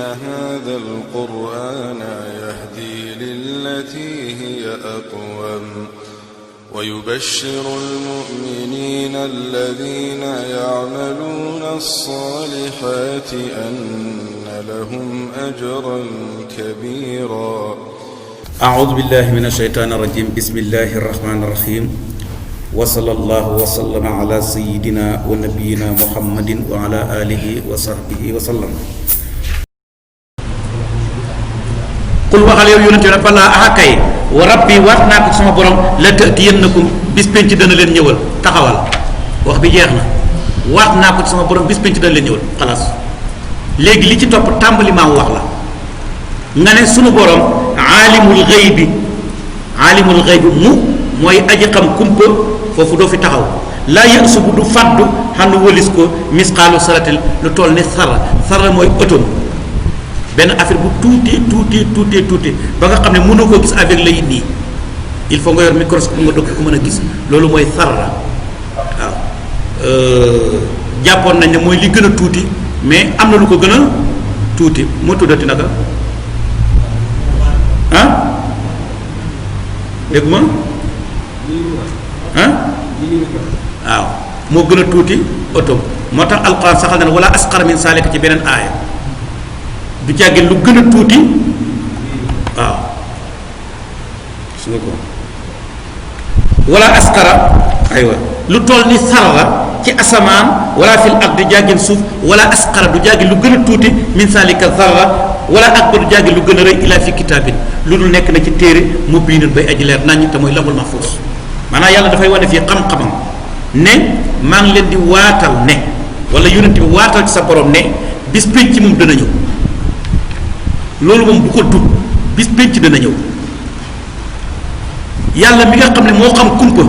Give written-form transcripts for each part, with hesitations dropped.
هذا القرآن يهدي للتي هي أقوم ويبشر المؤمنين الذين يعملون الصالحات أن لهم أجرا كبيرا. أعوذ بالله من الشيطان الرجيم. بسم الله الرحمن الرحيم. وصلى الله وسلم على سيدنا ونبينا محمد وعلى آله وصحبه وسلم. قل waxal yow yonente ne bala akay wa rabbi waat naa ko sama borom la ta'tiyannakum bis penc dana leen ñëwal taxawal wax bi jeex na waat naa ko sama borom bis penc dana leen ñëwal xalaas léegi li ci topp tàmbali maa wax la nga ne sunu borom aalimul ghaybi mu mooy aji xam kumpa foofu doo fi taxaw laa yësubu du faddu xam ne wëlis ko misqaalu saratil lu toll ne sara mooy ëttom benn affaire bu tuuti ba nga xam ne mënoo koo gis avec l'œil nii il faut nga yor microscope nga doog ko mën a gis loolu mooy sarra waaw jàppoon nañ ne mooy li gën a tuuti mais am na lu ko gën a tuuti moo tuddati naka ah dégg ma ah waaw moo gën a tuuti oto moo tax alquran saxal na ne wala asqara min saalika ci beneen aaya du jàggee lu gën a tuuti waaw su nga ko wala asqara aywa lu toll ni sarra ci asamaan wala fil ardi du jàggeen suuf wala asqara du jàggee lu gën a tuuti min saalika sarra wala akbar du jàggee lu gën a rëy ila fi kitaabin lu dul nekk na ci téere mu biinun bay aji leer nañ te mooy lawhul mahfuus maanaam yàlla dafay wane fii xam-xamam ne maa ngi leen di waatal ne wala yonent bi waatal ci sa borom ne bis pénc moom dana ñëw loolu moom bu ko dugg bis pénc dana ñëw yàlla mi nga xam ne moo xam kumpa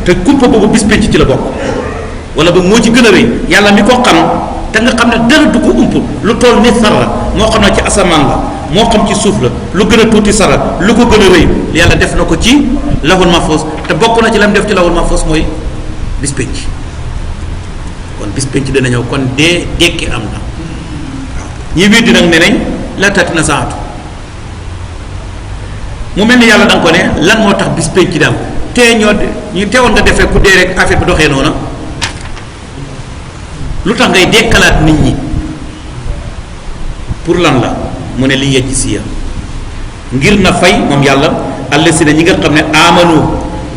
te kumpa boobu bis pénc ci la bokk wala ba moo ci gën a rëy yàlla mi ko xam te nga xam ne dara du ko ump lu toll ni sarra moo xam ne ci asamaan la moo xam ci suuf la lu gën a tuuti sarra lu ko gën a rëy yàlla def na ko ci lawhul mahfuus te bokk na ci lam def ci lawhul mahfuus mooy bis pénc kon bis pénc dana ñëw kon dee dekki am na waaw ñi weddi nag ne nañ la tatina saatu mu mel ni yàlla da nga ko ne lan moo tax bis pénc di am tee ñoo ñu teewoon nga defee ku dee rek affaire bi doxee noona lu tax ngay dekkalaat nit ñi pour lan la mu ne li yejj si ya ngir na fay moom yàlla àll si ne ñi nga xam ne amanu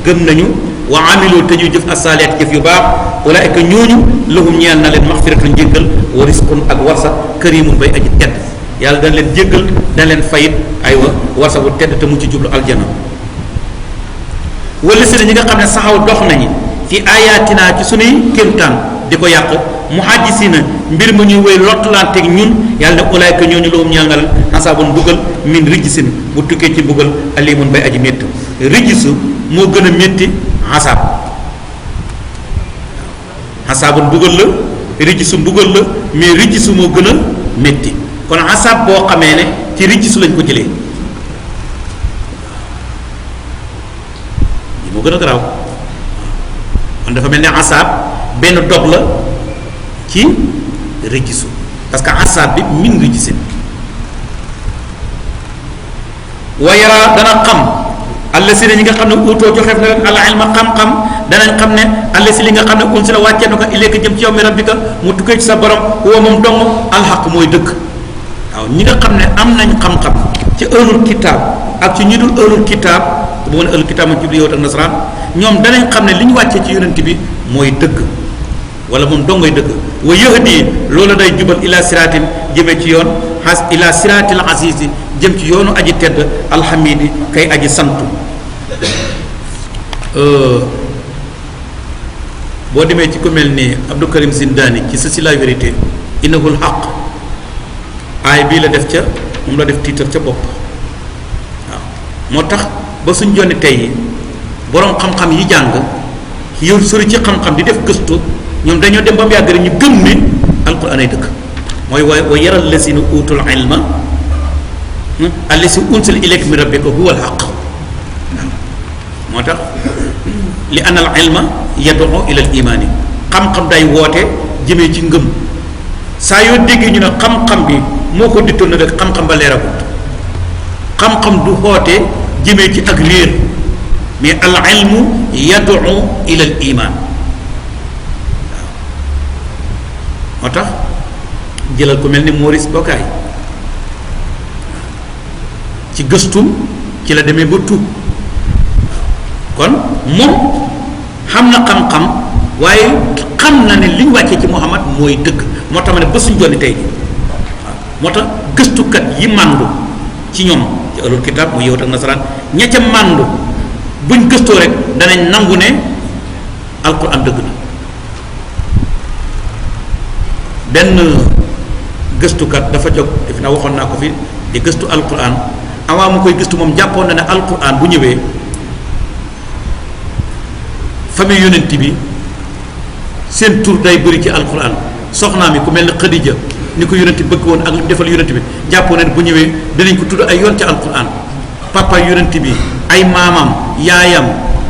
gëm nañu wa amilu te ñuy jëf asaliat jëf yu baax ulaika ñooñu lahum ñeel na leen maxfiratun njéggal wa risqun ak warsa karimun bay aji tedd yàlla dana leen jéggal dana leen fayit aywa warsa bu tedd te mu ci jublu aljana wala si ne ñi nga xam ne saxaw dox nañu fi ayatina ci sunuy kéemtaan di ko yàq muhajjisina mbir ma ñuy wéy lottulanteeg ñun yàlla ne ulaayka ñooñu lahum ñeel na leen xasaabun mbugal min rijsin bu tukkee ci mbugal alimun bay aji métti rijsu moo gën a métti xasaab xasaabun mbugal la rijsu mbugal la mais rijsu moo gën a métti kon xasaab boo xamee ne ci rijsu lañ ko jëlee yi moo gën a garaaw kon dafa mel ne xasaab benn dog la ci rijisu parce que asaab bi min rijisin wa yara dana xam alla si ne ñi nga xam ne uutoo joxeef na leen al ilma xam-xam danañ xam ne alla si li nga xam ne un si la wàccee na ko ilayka jëm ci yow mi rabbika mu tukkee ci sa borom huwa moom dong alxaq mooy dëgg waaw ñi nga xam ne am nañ xam-xam ci ahlul kitaab ak ci ñi dul ahlul kitaab bu ma ne ahlul kitaab moom ci biir yow ak nasaraan ñoom danañ xam ne li ñu wàccee ci yonent bi mooy dëgg wala moom dongoy dëgg wa yahdi loolu day jubal ila siraatin jëmee ci yoon ila siraatil azizi jëm ci yoonu aji tedd alhamidi kay aji santu boo demee ci ku mel ni Abdou Karim Zindani ci sa si la vérité innahul xaq aay bii la def ca moom la def tiitar ca bopp waaw moo tax ba suñ jonni tey boroom xam-xam yi jàng yow sori ci xam-xam di def gëstu ñoom dañoo dem ba mu yàgg rek ñu gëm ne alquran ay dëkk mooy wa yaral lazina utul ilma allasi unsila ilayka min rabbika huwa alhaq moo tax li anna al ilma yad'u ila al imani xam-xam day woote jëmee ci ngëm saa yoo déggee ñu ne xam-xam bi moo ko dittoon na rek xam-xam ba leeragut xam-xam du xoote jëmee ci ak réer mais al ilmu yad'u ila al iman moo tax jëlal ku mel ni Maurice Bucaille ci gëstum ci la demee ba tuub kon moom xam na xam-xam waaye xam na ne li ñu wàccee ci Muhammad mooy dëgg moo tax ma ne ba suñ jonni tey waaw moo tax gëstukat yi màndu ci ñoom ci ahlul kitaab mu yahud ak nasaraan ña ca màndu buñ gëstoo rek danañ nangu ne alquran dëgg na benn gëstukat dafa jóg def na waxoon naa ko fi di gëstu alquran avant mu koy gëstu moom jàppoon na ne alquran bu ñëwee famille yonent bi seen tur day bëri ci alquran soxnaam yi ku mel ni Xadija ni ko yonent bëgg woon ak li mu defal yonent bi jàppoon na ne bu ñëwee dinañ ko tudd ay yoon ci alquran papa yonent bi ay maamam yaayam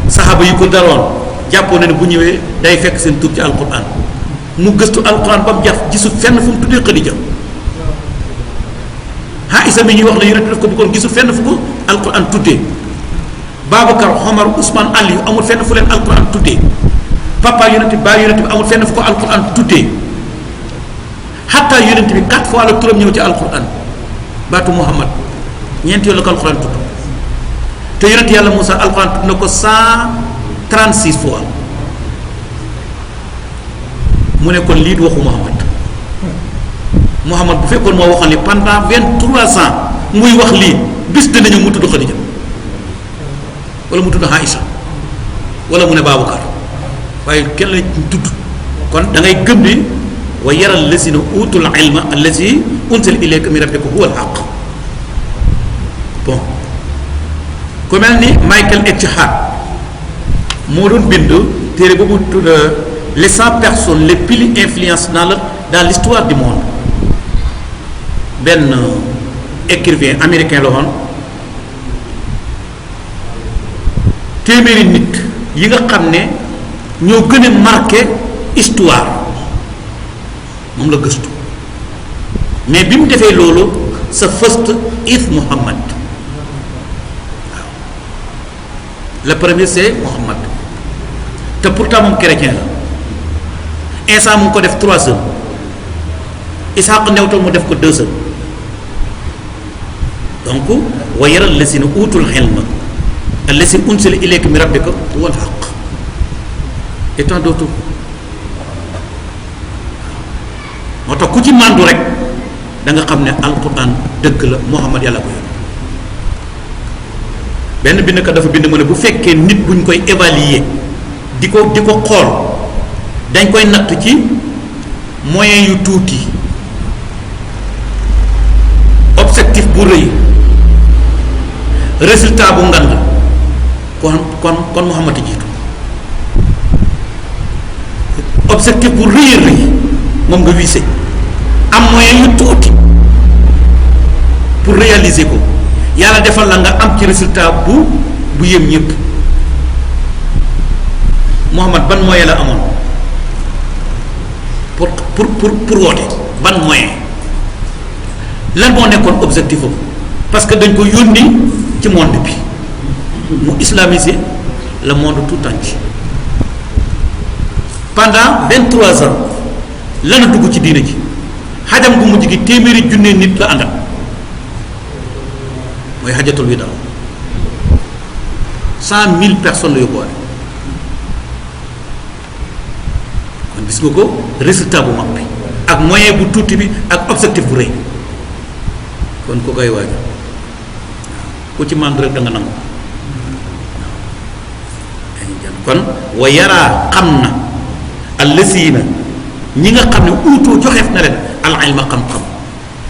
saxaaba yi ko daroon jàppoon na ne bu ñëwee day fekk seen tur ci alquran mu gëstu alquran ba mu jaf gisul fenn fu mu tuddee Xadija Aïsa mi ñuy wax ne yonent daf ko bëggoon gisul fenn fu ko alquran tuddee Babacar Omar Ousmane Ali yu amul fenn fu leen alquran tuddee papa yonent bi baay yonent bi amul fenn fu ko alquran tuddee xataa yonent bi 4 fois la turam ñëw ci alquran baatu Muhammad ñeenti yoon la ko alquran tudd te yonent yàlla Moussa alquran tudd na ko 136 fois mu ne kon lii du waxu Muhammad bu fekkoon moo waxoon ni pendant 23 ans muy wax lii bis dinañu mu tudd Xadija wala mu tudd Aïcha wala mu ne Babacar waaye kenn la tudd kon da ngay gëm ni wa yaral lazina utul ilma allazi unzila ilayka min rabbika huwa al-haq bon ku mel ni Michael Etchehad moo doon bind téere boobu tudd les 100 personnes les plus influentes dans l'histoire du monde benn écrivain américain la woon téeméeri nit yi nga xam ne ñoo gën a marqué histoire moom la gëstu mais bi mu defee loolu sa first is Muhammad waaw le premier c'est Muhammad te pourtant moom chrétien la Isa mu ngi ko def 3 heures Isaaq newtal mu def ko 2 heures donc wa yaral lazina utul ilma allazi unzila ilayka min rabbika huwa al-haq et tant d'autres moo tax ku ci màndu rek da nga xam ne alquran dëgg la Muhammad yàlla ko yónni benn bind kat dafa bind mu ne bu fekkee nit buñ koy évaluer di ko xool dañ koy natt ci moyens yu tuuti objectif bu rëy résultat bu ngand kon Muhammad jiitu objectif bu rëy rëy moom nga wiise am moyen yu tuuti pour réaliser ko yàlla defal la nga am ci résultat bu yem ñëpp Muhammad ban moyen la amoon pour woote ban moyen lan moo nekkoon objectif am parce que dañ ko yónni ci monde bi mu islamiser le monde tout entier pendant 23 ans lana dugg ci diina ji xajam bu mujj gi téeméeri junne nit la àndal mooy xajatul wida 100,000 personnes la yóbbuwaale kon gis nga ko résultat bu mag bi ak moyen bu tuuti bi ak objectif bu rëy kon ko koy waaj ku ci mànd rek da nga nangu kon wa yaraa xam na allazina ñi nga xam ne uutoo joxeef na leen al ilma xam-xam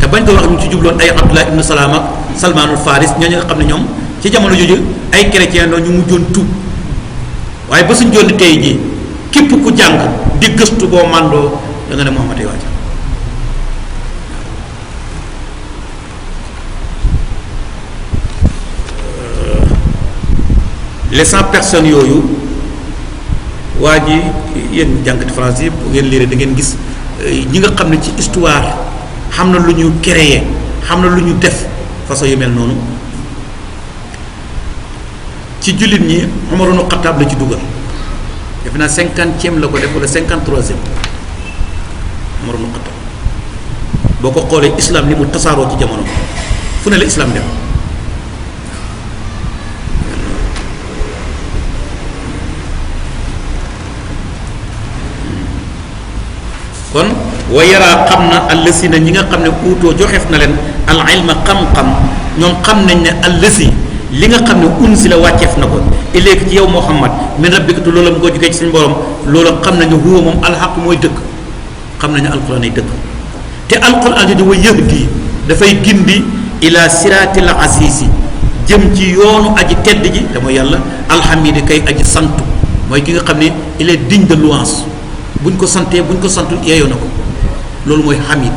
te bañ ko wax ñu ci jubloon ay Abdullah ibn Salaam ak Salmaanul Faris ñooñu nga xam ne ñoom ci jamono jooju ay chrétien doon ñu mujjoon tuub waaye ba suñ jonni tey jii képp ku jàng di gëstu boo màndoo da nga ne Muhammad ay waaj les 100 personnes yooyu waa ji yéen jàngati français yi bu ngeen lire da ngeen gis ñi nga xam ne ci histoire xam na lu ñu créé xam na lu ñu def façon yu mel noonu ci jullit ñi Umar ibn Khattab la ci dugal def naa 50e la ko def wala 53e Umar ibn Khattab boo ko xoolee islam ni mu tasaaroo ci jamono fu ne la islam dem kon wa yaraa xam na allësi na ñi nga xam ne uutoo joxeef na leen al ilma xam-xam ñoom xam nañ ne allësi li nga xam ne unsi la wàcceef na ko ilayka ci yow Muhammad min rabbika te loola mu ko jógee ci suñu borom loola xam nañu huwa moom alxaq mooy dëgg xam nañu alquran ay dëgg te alquran jooju wa yahdi dafay gindi ila siratil azizi jëm ci yoonu aji tedd ji te mooy yàlla alhamidi kay aji santu mooy ki nga xam ne il est digne de louange buñ ko santee buñ ko santul yeeyoo na ko loolu mooy hamid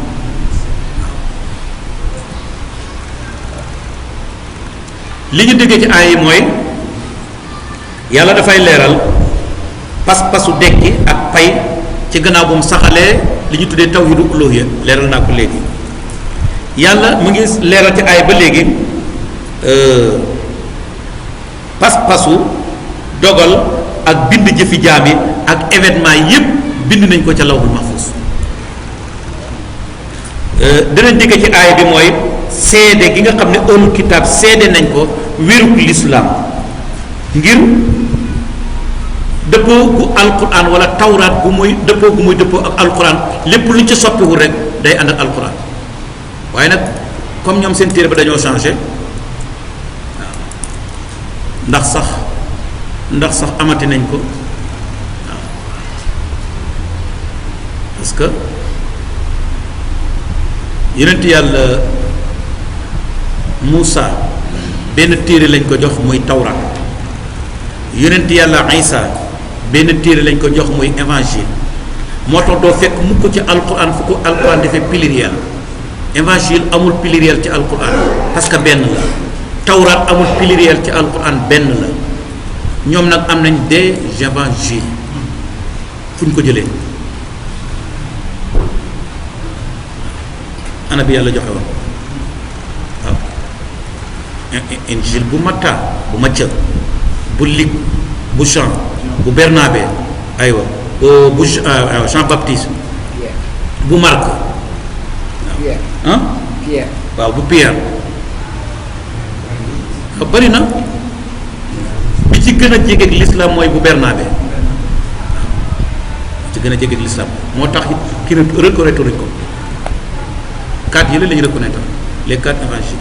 li ñu déggee ci aay yi mooy yàlla dafay leeral pas-pasu dekki ak pay ci gannaaw bu mu saxalee li ñu tuddee tawhidu uluhiyya leeral naa ko léegi yàlla mu ngi leeral ci aay ba léegi pas-pasu dogal ak bind jëfi jaam yi ak événement yépp bind nañ ko ca lawhul mahfuz dinañ dégg ci aay bi mooy seede gi nga xam ne ahlul kitaab seede nañ ko wérug lislaam ngir dëppoo gu alquran wala tawraat gu muy dëppoo ak alquran lépp lu ci soppiwul rek day ànd ak alquran waaye nag comme ñoom seen téere ba dañoo changé waaw ndax sax amati nañ ko waaw parce que yonent yàlla Muusa benn téere lañ ko jox muy tawraat yonent yàlla Isa benn téere lañ ko jox muy évangile moo tax doo fekk mukk ci alquran fu ko alquran defee pluriel évangile amul pluriel ci alquran parce que benn la tawraat amul pluriel ci alquran benn la ñoom nag am nañ des évangiles fu ñu ko jëlee ana bi yàlla joxe woon waaw injil bu Matta bu Macca bu Luc bu Jean bu Bernabé aywa bu Jean Baptiste bu Marc ah waaw bu Pierre bari na bi ci gën a jege ak l'islam mooy bu Bernabé ci gën a jege ak l'islam moo tax ki reconnaître ko 4 yële la ñu reconnaître les 4 évangiles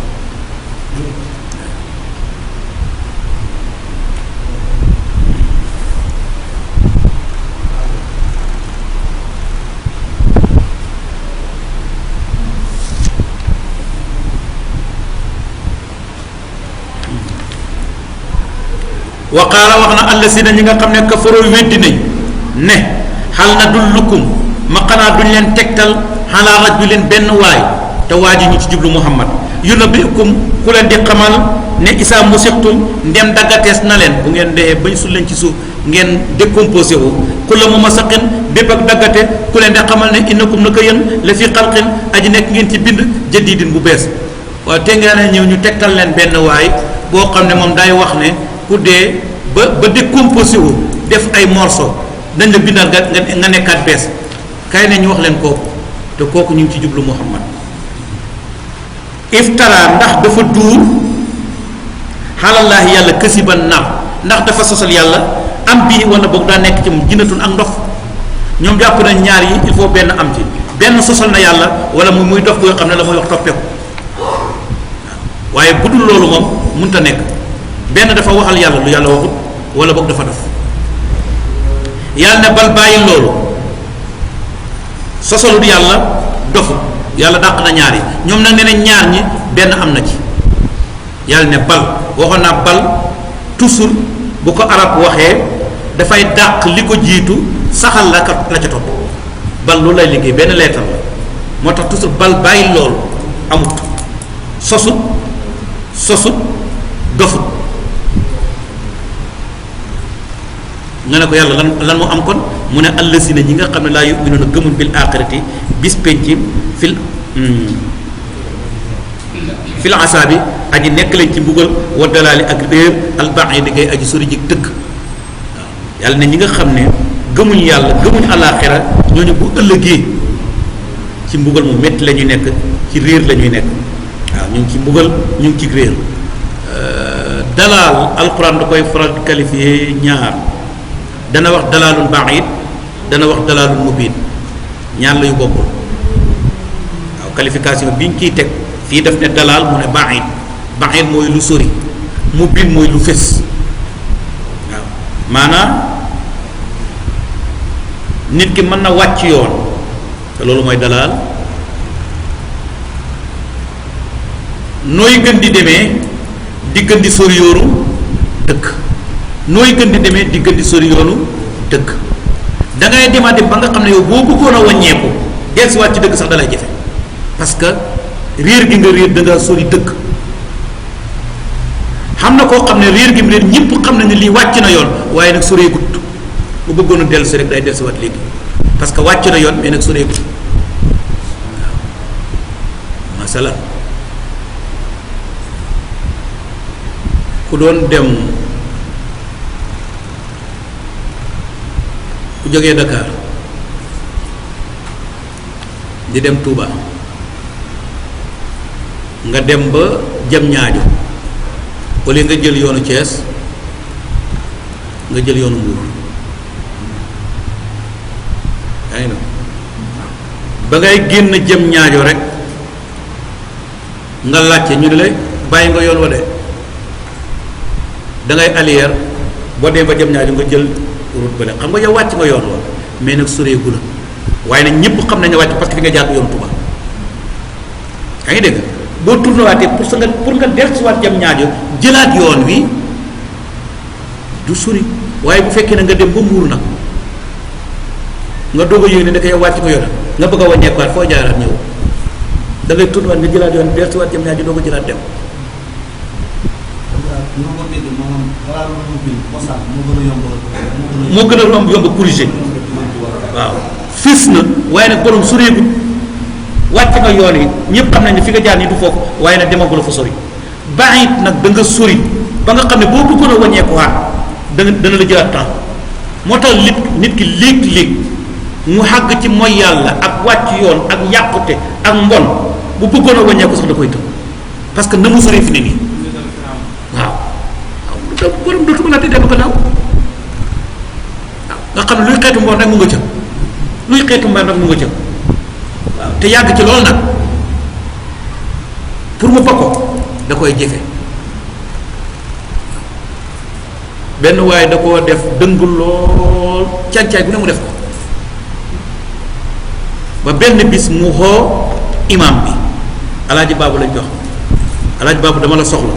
wa qaala wax na allasina ñi nga xam ne kafaroo weddi nañ ne xal na dullukum ma xanaa duñ leen tegtal xalaa rajulin benn waay te waa ji ñu ci jublu Muhammad yunabbiukum ku leen di xamal ne isaa musiqtum ndem daggatees na leen bu ngeen dee bañ sul leen ci suuf ngeen décomposé wu ku la mu masaqin bépp ak daggate ku leen di xamal ne innakum na ko yéen la fi xalqin aji nekk ngeen ci bind jadidin bu bees waaye te ngeen ñëw ñu tegtal leen benn waay boo xam ne moom day wax ne ku dee ba décomposé wu def ay morceau dañ la bindal nga nekkaat bees kay ne ñu wax leen kooku te kooku ñu ngi ci jublu Muhammad iftara ndax dafa duur xalallaahi yàlla kësiban naam ndax dafa sosal yàlla am bii wala boog daa nekk ci moom jinnatun ak ndox ñoom jàpp nañ ñaar yi il faut benn am ci benn sosal na yàlla wala muy dof boo xam ne la muy wax toppeeku waaye bu dul loolu moom mënta nekk benn dafa waxal yàlla lu yàlla waxut wala boog dafa dof yàlla ne bal bàyyi loolu sosalut yàlla dofut yàlla dàq na ñaar yi ñoom nag nee nañ ñaar ñi benn am na ci yàlla ne bal waxoon naa bal toujours bu ko arab waxee dafay dàq li ko jiitu saxal la ca topp bal loolu lay liggéey benn leetar la moo tax toujours bal bàyyi loolu amut sosut dofut nga ne ko yàlla lan moo am kon mu ne allazina ñi nga xam ne laa yu'minuuna gëmul bil aaxirati bis penc fil fil asaabi aji nekk lañ ci mbugal wa dalaali ak réer albaid di ngay aji sori jig dëkk waaw yàlla ne ñi nga xam ne gëmuñ yàlla gëmuñ àllaaxira ñooñu bu ëllëgee ci mbugal mu métti la ñuy nekk ci réer la ñuy nekk waaw ñu ngi ci mbugal ñu ngi ci réer dalaal alquran da koy faral di qualifié ñaar dana wax dalaalun baid dana wax dalaalun mubin ñaar la yu bokkul waaw qualification bi ñu ciy teg fii daf ne dalaal mu ne baid mooy lu sori mubin mooy lu fés waaw maanaam nit ki mën na wàcc yoon te loolu mooy dalaal nooy gën di demee di gën di sori yoonu dëkk nooy gën di demee di gën di sori yoonu dëkk da ngay demaat ba nga xam ne yow boo bëggoon a wàññeeku dellusiwaat ci dëkk sax dalay jafe parce que réer gi nga réer da ngaa sori dëkk xam na koo xam ne réer gi mu réer ñëpp xam na ne lii wàcc na yoon waaye nag soree gut bu bëggoon a dellusi rek day dellusiwaat léegi parce que wàcc na yoon mais nag soree gut waaw masala ku doon dem ku jógee Dakar di dem Touba nga dem ba jëm ñaajo wala nga jël yoonu Thiès nga jël yoonu Mbour yaa ngi na ba ngay génn jëm ñaajo rek nga laajte ñu ne la bàyyi nga yoon wa de da ngay allier boo dee ba jëm ñaajo nga jël route ba xam nga yow wàcc nga yoon wa mais nag soreegu la waaye nag ñëpp xam nañ ne wàcc parce que fi nga jaar yoon Touba yaa ngi dégg boo tourné waatee pour nga dellusiwaat jëm ñaajo jëlaat yoon wi du sori waaye bu fekkee ne nga dem ba Mbuur nag nga doog a yëg ne da koy wàcc nga yoon nga bëgg a wàññeekuwaat foo jaaraat ñëw da ngay tourné waat nga jëlaat yoon dellusiwaat jëm ñaajo doog a jëlaat dem. moo gën a yomb corrigé waaw fis na waaye nag borom soreegul wàcc nga yoon yi ñëpp xam nañ ne fi nga jaar nii du foofu waaye nag demagula fa sori baaxit nag da nga sori ba nga xam ne boo bëggoon a wàññeekuwaat dana la jëlaat temps moo tax nit ki léeg-léeg mu xàgg ci mooy yàlla ak wàcc yoon ak yàqute ak mbon bu bëggoon a wàññeeku sax da koy tëb parce que na mu sori fi ne nii waaw waaw borom dootu mën a dem ba naaw nga xam ne luy xeetu mbon rek mu nga ca luy xeetu mbon rek mu nga ca waaw te yàgg ci loolu nag pour mu bokk da koy jëfe benn waaye da koo def dëng lool càncaay bu ne mu def ko ba benn bis mu xoo imam bi alaaji baabu lañ jox alaaji baabu dama la soxla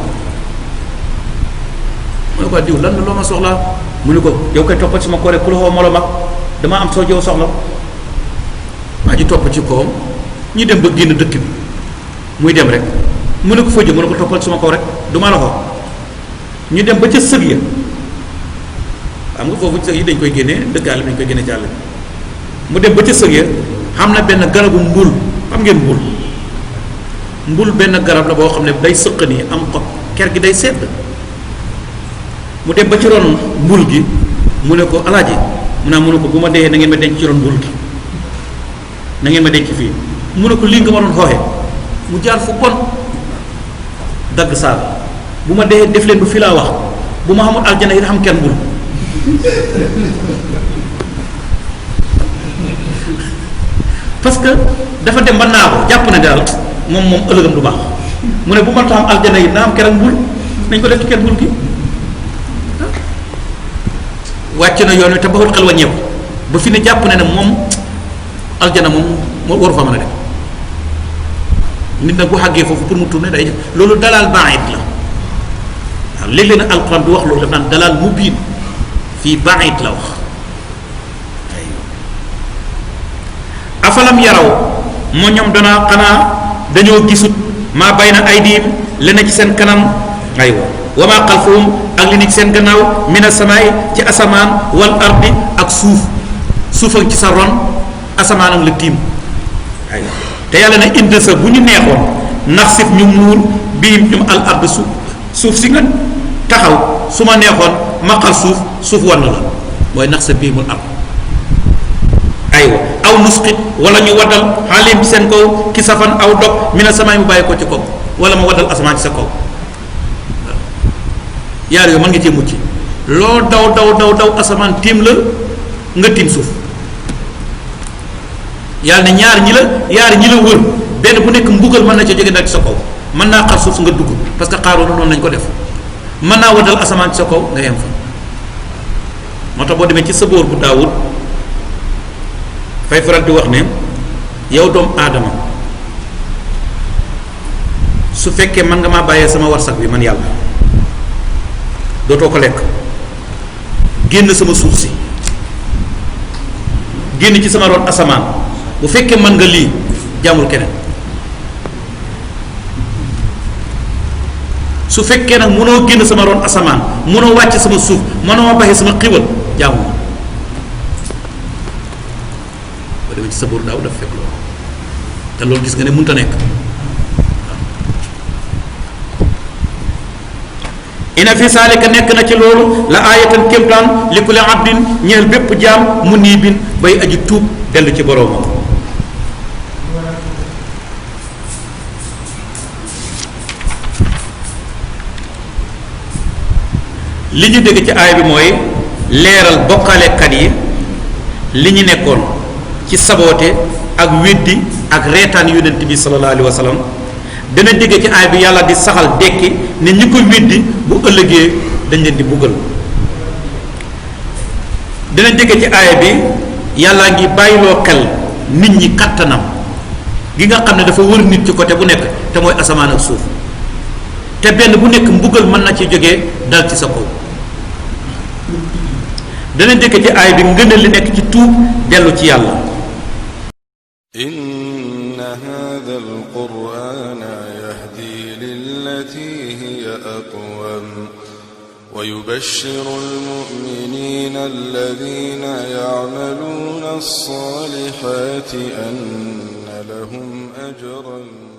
mu ne ko diw lan la loo ma soxlaa mu ne ko yow koy toppal sama ko rek ku la xoo molo mag dama am soo jow soxla waa ji topp ci kawam ñu dem ba génn dëkk bi muy dem rek mu ne ko foo jëm mu ne ko toppal sama kaw rek du ma la xoo ñu dem ba ca sëg ya xam nga foofu sëg yi dañ koy génnee dëkkaale bi dañ koy génne ci àll bi mu dem ba ca sëg ya xam na benn garabu mbul xam ngeen mbul benn garab la boo xam ne day sëq nii am xob ker gi day sedd mu dem ba ci ron mbul gi mu ne ko alaaji mu ne ko bu ma dee na ngeen ma denc ci ron mbul gi na ngeen ma denc fii mu ne ko lii nga ma doon xooxe mu jaar fu bon dagg saaga bu ma dee def leen bu fii laa wax bu ma xamul aljana yi xam kenn mbul parce que dafa dem ba naa ko jàpp na daal moom ëllëgam du baax mu ne bu ma taxam aljana yi naa am keroog mbul nañ ko def ci kenn mbul gi wàcc na yoon wi te baxul xel wàññeeku ba fi ne jàpp na ne moom aljana moom moo waru fa mën a dem nit nag bu xàggee foofu pour mu tourner day loolu dalaal baid la waaw léeg-léeg nag alquran du wax loolu daf naan dalaal mubiin fii baid la wax afalam yaraw moo ñoom danaa xanaa dañoo gisut maa bay na aydiim li na ci seen kanam aywa wa maa xalfahum ak li ni ci seen gannaaw min asamaay ci asamaan wal ardi ak suuf ak ci sa ron asamaan ak la tiim aywa te yàlla na indi sa bu ñu neexoon nax sif ñu muur bihim ñum al ard suuf si nga taxaw su ma neexoon maqal suuf wann la mooy nax sa bihimul ard aywa aw nusqit wala ñu waddal xaalim seen kaw kisafan aw dog mina samaay mu bàyyi ko ci kaw wala ma waddal asamaan ci sa kaw yaar yooyu mën nga cee mucc loo daw asamaan tiim la nga tiim suuf yàlla ne ñaar ñi la wër benn bu nekk mbugal mën na ca jóge dal ci sa kaw mën naa xar suuf nga dugg parce que xaaroon na noonu lañ ko def mën naa waddal asamaan ci sa kaw nga yem fa moo tax boo demee ci sabóor bu Daawud fay faral di wax ne yow doomu aadama su fekkee man nga maa bàyyee sama warsak bi man yàlla dootoo ko lekk génn sama suuf si génn ci sama ron asamaan bu fekkee man nga lii jaamul keneen su fekkee nag mënoo génn sama ron asamaan mënoo wàcc sama suuf mënoo ma baxee sama xiwal jaamu ma ba demee ci sa bóor daaw daf fekk loolu te loolu gis nga ne mënta nekk ina fi saalika nekk na ci loolu la aayatan kéemtaan li kulli abdin ñeel bépp jaam mu nii bin bay aji tuub dellu ci boroomam li ñu dégg ci aay bi mooy leeral bokkaalekat yi li ñu nekkoon ci saboote ak weddi ak reetaan yonent bi sallallahu alayhi wa sallam dana dégg ci aay bi yàlla di saxal dekki ne ñi ko weddi bu ëllëgee dañ leen di buggal dana dégg ci aay bi yàlla ngi bàyyiloo xel nit ñi kattanam gi nga xam ne dafa wër nit ci côté bu nekk te mooy asamaan ak suuf te benn bu nekk mbugal mën na ci jógee dal ci sa kaw dana dégg ci aay bi ngëneel li nekk ci tuub dellu ci yàlla inna hadha al-qur'ana yahdi lillati hiya aqwam wa yubashshiru al-mu'minina alladhina ya'maluna as-salihati anna lahum ajran